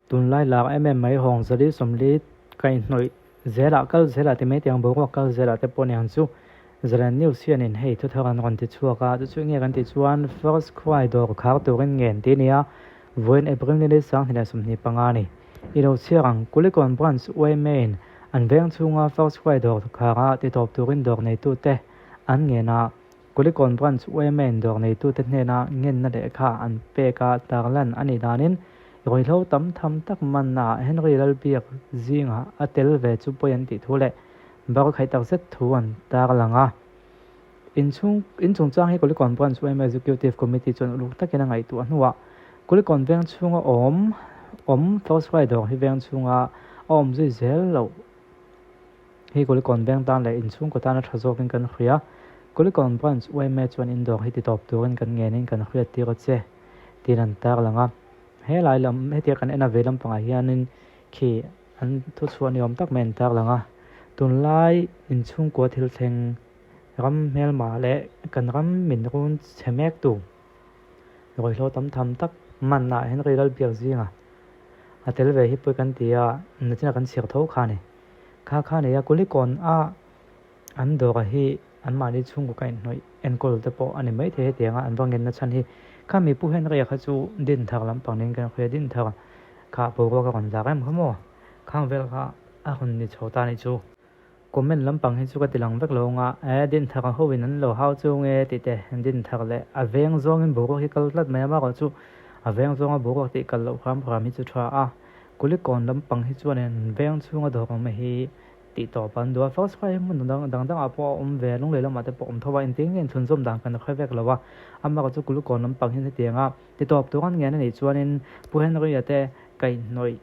Tunlai lar em em mai hawng zali 40 kaihhnawih zelah kal zelah ti mai tiang boruak kal zelah te pawh niang chu Zalen News hianin hei thuthar an rawn ti chhuak a, chu chu enge kan tih chuan First Cry dawr khar turin ngen tih a ni a, vawiin April ni leh 2025 a ni. I lo chhiar ang, Kulikawn Branch yma-in an veng chhunga First Cry dawr khar a titawp turin dawr neitute an ngen a, Kulikawn Branch yma-in dawr neitute hnena ngenna lehkha an pek a tarlan a nih danin ruihhlo tam tham tak mannaah Henry Lalbiak zingah a tel ve chu pawi an tih thu leh bar khaih tak zet thu an tarlang a. Inchhung in chungchang hi Kulikawn Branch yma Executive Committee chuan uluk takin a ngaihtuah hnuah Kulikawn veng chhunga awm awm First Rider hi veng chhunga a awm zui zel loh Hi Kulikawn Bank tan leh inchhungkaw tana tha zawkin kan hria. Kulikawn Branch yma chuan indawr hi titawp turin kan ngenin kan hriat tir a che tiin an tarlang a. He lai lam hetia kan en a vei lampangah hianin khi an thuchhuah ni awm tak mai an tarlang a. Tunlai inchhungkua thil thleng ram hmelma leh kan ram min run chhe mek tu ruihhlo tam tham tak manah Henry Lalbiak zinga a tel ve hi pawi kan ti a, nachina kan chhiar tho kha a ni. Kha kha nei a Kulikawn a an dawr hi an mahni chhungkaw ka inhnawih enkawl te pawh a ni maithei hetiang a an va ngenna chhan hi kha mi Pu Henry a kha chu Dinthar lampang niin kan hria Dinthar kha boruak a rawn zak em kha maw khang vel kha a rawn ni chho ta nih chu. Comment lampang hi chu ka ti lang vek lo anga e Dinthar ho in an lo hau chu nge tih te Dinthar leh a veng zawngin boruak hi kal tlat mai a marawh chu a veng zawnga boruak tih kal loh hram hram hi chu tha a. Kulikawn lampang hi chuanin veng chhunga dawr awm hi tih tawp an duh a, first cry hi hmun dang dang dangah pawh a awm ve a, lunglei lamah te pawh a awm tho a, engtin nge inchhunzawm dan kan hre vek lo a, amaherawh chu Kulikawn lampang hian hetiang a ti tawp tur an ngen a nih chuanin Pu Henry-a te kaihhnawih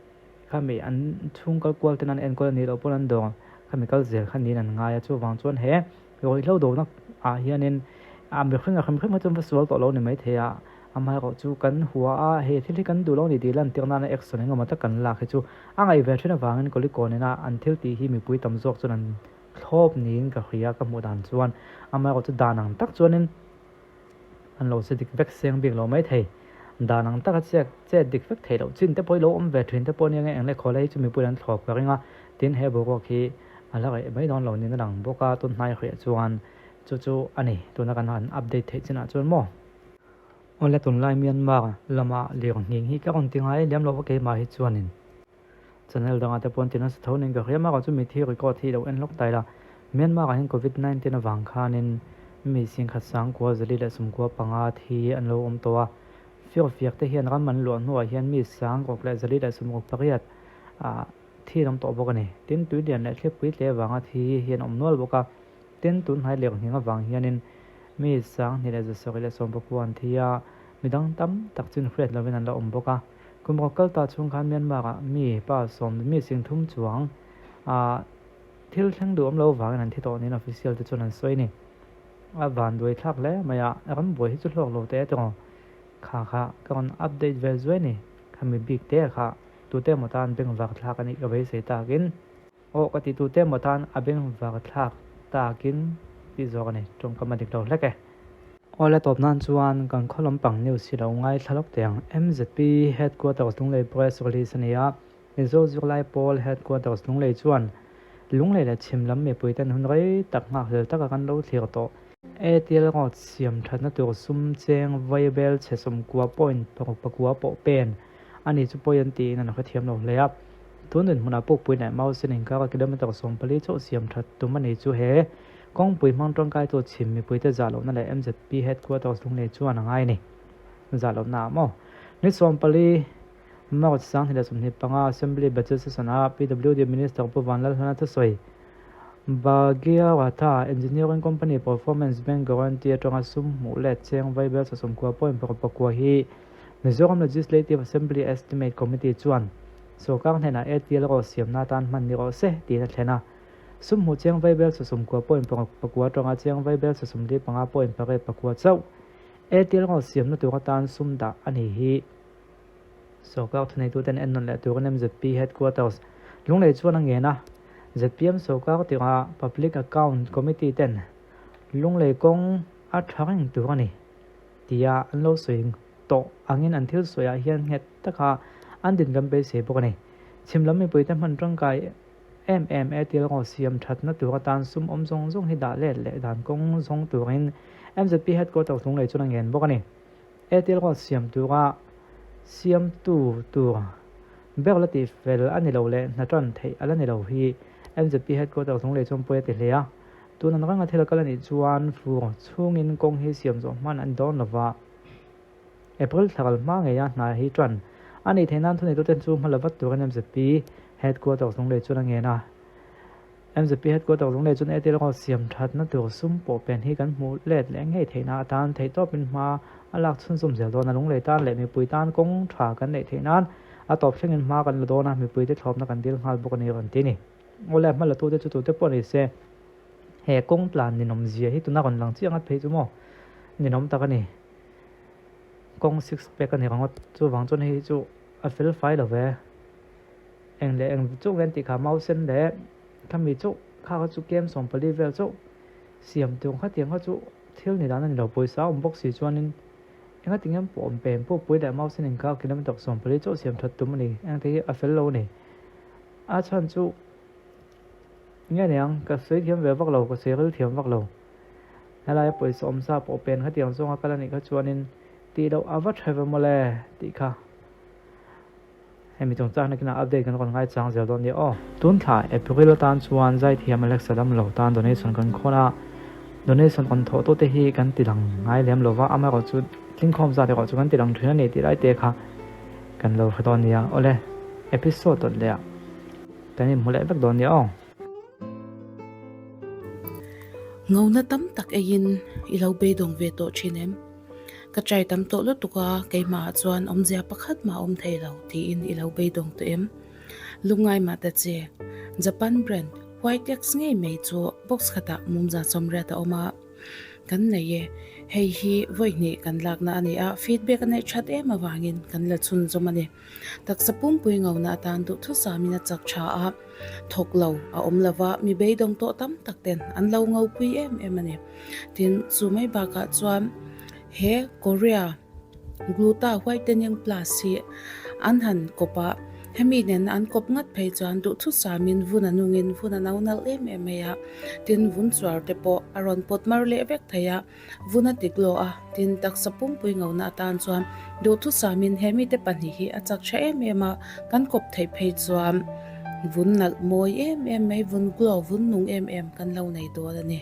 khami an chhung kal kual ten an enkawl a nih loh pawn an dawr khami kal zel kha niin an ngai a, chuvang chuan he ruihhlo dawrna ah hianin a mihring a hrim hrim kha chuan va sual tawh lo a ni maithei a. Amaherawh chu kan hua a, hei thil hi kan duh lo a ni tih lantir nana action engemaw tak kan lak hi chu a ngaih ve thin avangin Kulikawn ina an thil tih hi mipui tam zawk chuan an thlawp niin ka hria ka hmuh dan chuan. Amaherawh chu dan ang tak chuanin an lo che dik vek seng bik lo mai thei. Dan ang taka chiak chet dik vek theih loh chin te pawh hi lo awm ve thin te pawh nia nge eng leh khaw lai hi chu mipui an thlawp ka ring a, tin he boruak hi a la reh mai dawn lo niin a lang bawk a, tun hnai hriah chuan chu chu a ni tuna kan han update theih chinah chuan maw. Awle tunlai Myanmar lama lirnghing hi ka rawn ti ngai liam lo va keimah hi chuanin channel dangah te pawh an ti nasa tho nen ka hria mahka chu mithi record hi lo en hlawk ta ila Myanmar ah hian covid 19 avang khanin mi singkhat 9495 thi an lo awm tawh a firfiak te hian ram an luah hnuah hian mi 6,168 ah thi an awm tawh bawk a ni tin tuilian leh thlipui tle avanga thi hi an awm nual bawk a. Tin, tun hnai lirnghing avang hianin mi 2719 an thi a, mi dang tam tak chu inhriat lovin an la awm bawk a. Kum rawk kal ta chhung khan Myanmar-ah mi pa sawm mi 30 chuang ah thil thleng duh awm lo avangin an thi tawh niin official te chuan an sawi a ni. A vanduai thlak hle mai a, rambuai hi chu hlawk lo teh tawh kha kha ka rawn update ve zuai a ni. Khami bik te kha tute emaw tan bengvar thlak a nih ka beisei takin. Aw ka ti tute emaw tan a bengvar thlak takin tih zawk a ni, tawngkam a dik lo hlek e. Aw le tawp nan chuan kan khaw lampang news hi lo ngaithla lawk teh ang. MZP Headquarters Lunglei Press release a ni a, Mizo Zirlai Pawl Headquarters Lunglei chuan Lunglei leh chhim lam mipui ten hun rei tak nghakhlel taka kan lo thlir tawh. ATL road siam thatna tur sum cheng vaibel chhe 90 point 6 pakua pawh pen a ni chu pawi an tiin an hrethiam lo hle a. Tun dinhmunah Pukpui leh Mausen inkara kilometre 14 chauh siam that tum a ni chu he kawngpui hmang tangkaitu chhim mipuite zah lohna leh MZP headquarters lunglei chuan a ngai a ni. Zah lohna ah maw? Ni 14 March 2025 Assembly Budget Session ah PWD Minister Pu Vanlalhlana thusawi Bhagiratha Engineering Company Performance Bank Guarantee atanga sum hmuh let cheng vaibel 90 point 6 pakua hi Mizoram Legislative Assembly Estimate Committee chuan sorkar hnenah ATL rawh siamna atan hman ni rawh se tiin a thlen a. Sum hmuh cheng vaibel 90 point 6 pakua atanga cheng vaibel 45 point 8 pakua chauh ATL rawh siamna tur atan sum dah a ni hi sorkar thuneituten ennawn leh turin MZP Headquarters Lunglei chuan a ngen a. Zpm sorkar tirah Public Account Committee ten Lunglei kawng a tha reng tur a ni tia an lo sawi tawh angin an thil sawiah hian nghet taka an din kan beisei bawk a ni. Chhim lam mipuite hman tangkai em em e tih erawh siam thatna tur atan sum awm zawng zawng hi dah let leh dan kawng zawng turin MZP headquarters Lunglei chuan a ngen bawk a ni. Airtel erawh siam tura siamtu tur ber la tih fel a ni lo leh hna tan theih a la ni lo hi MZP headquarters Lunglei chuan pawi a ti hle a. Tun an ranga thil a kal a nih chuan fur chhungin kawng hi siam zawh hman a ni dawn lova. April thla kal hma ngeia hna hi tan a nih theih nan thuneituten chu hma la vat turin MZP Headquarters Lunglei chuan a ngen a. MZP Headquarters Lunglei chuan Airtel erawh siam thatna tur sum pawh pen hi kan hmuh let leh ngei theihna atan theihtawpin hma a lak chhunzawm zel dawn a. Lunglei tan leh mipui tan kawng tha kan neih theih nan a tawp thlengin hma kan la dawn a, mipuite thlawpna kan dil nghal bawk a ni rawn ti a ni. Awle hma latute chu tute pawh ni se he kawng tlan ninawm zia hi tuna rawn lang chiah ngat phei chu maw ninawm tak a ni. Kawng six pack a ni ringawt chuvang chuan hei hi chu a fel fai lo ve. Eng leh eng chauh nge an tih kha mausen leh khami chauh kha kha chu kem 14 vel chauh siam tur khatiang kha chu thil ni dan a ni lo pawisa a awm bawk si chuanin engati nge pawh awm pem pawh pui leh mausen inkar kilometer 14 chauh siam that tum a ni engte hi a fel lo a ni. A chhan chu nge niang ka sawi thiam ve vak lo ka sawi ril thiam vak lo. Helaia pawisa awm sa pawh pen khatiang zawnga kal a nih kha chuanin tih loh a va tha ve mawle tih kha hemi chungchang nakinah update kan rawn ngaichang zel dawn nia aw. Tun thla April atan chuan zaithiam Alexa Damlo tan donation kan khawn a, donation rawn thawh tute hi kan ti lang ngai lem lova, amaherawhchu tlingkhawm zat erawh chu kan ti lang thin a ni tih lai te kha kan lo hre dawn nia. Awle, episode dawt leh ah kan inhmu leh vek dawn nia aw. Ngona tam tak eiin i lo beidawng ve tawh thin em? Ka try tam tawh lutuk a, keimahah chuan awmzia pakhat mah a awm thei lo tiin i lo beidawng tawh em? Lungngai mah ta che, Japan brand White X ngei mai chu box khatah mumza 80 a awm a. Kan nei e. Hei hi vawi hnih kan lakna a ni a, feedback a neih that em avangin kan la chhunzawm a ni. Taksa pumpui ngona atan duhthusamin a chak tha a, thawk lo a awm lo va, mi beidawng tawh tam tak ten an lo ngopui em em a ni. Tin, chu mai bakah chuan he Korea Gluta Whitening Plus hi an han kawp a, hemi nena an kawp ngat phei chuan duhthusamin vun a nungin vun a no nalh em em mai a, tin vun chuar te pawh a rawn pawt mar leh vek thei a. Vun a ti glow a, tin taksa pumpui ngona atan chuan duhthusamin he mite pahnih hi a chak tha em em a, kan kawp theih phei chuan vun nalh mawi em em mai, vun glow, vun nung em em kan lo nei dawn a ni.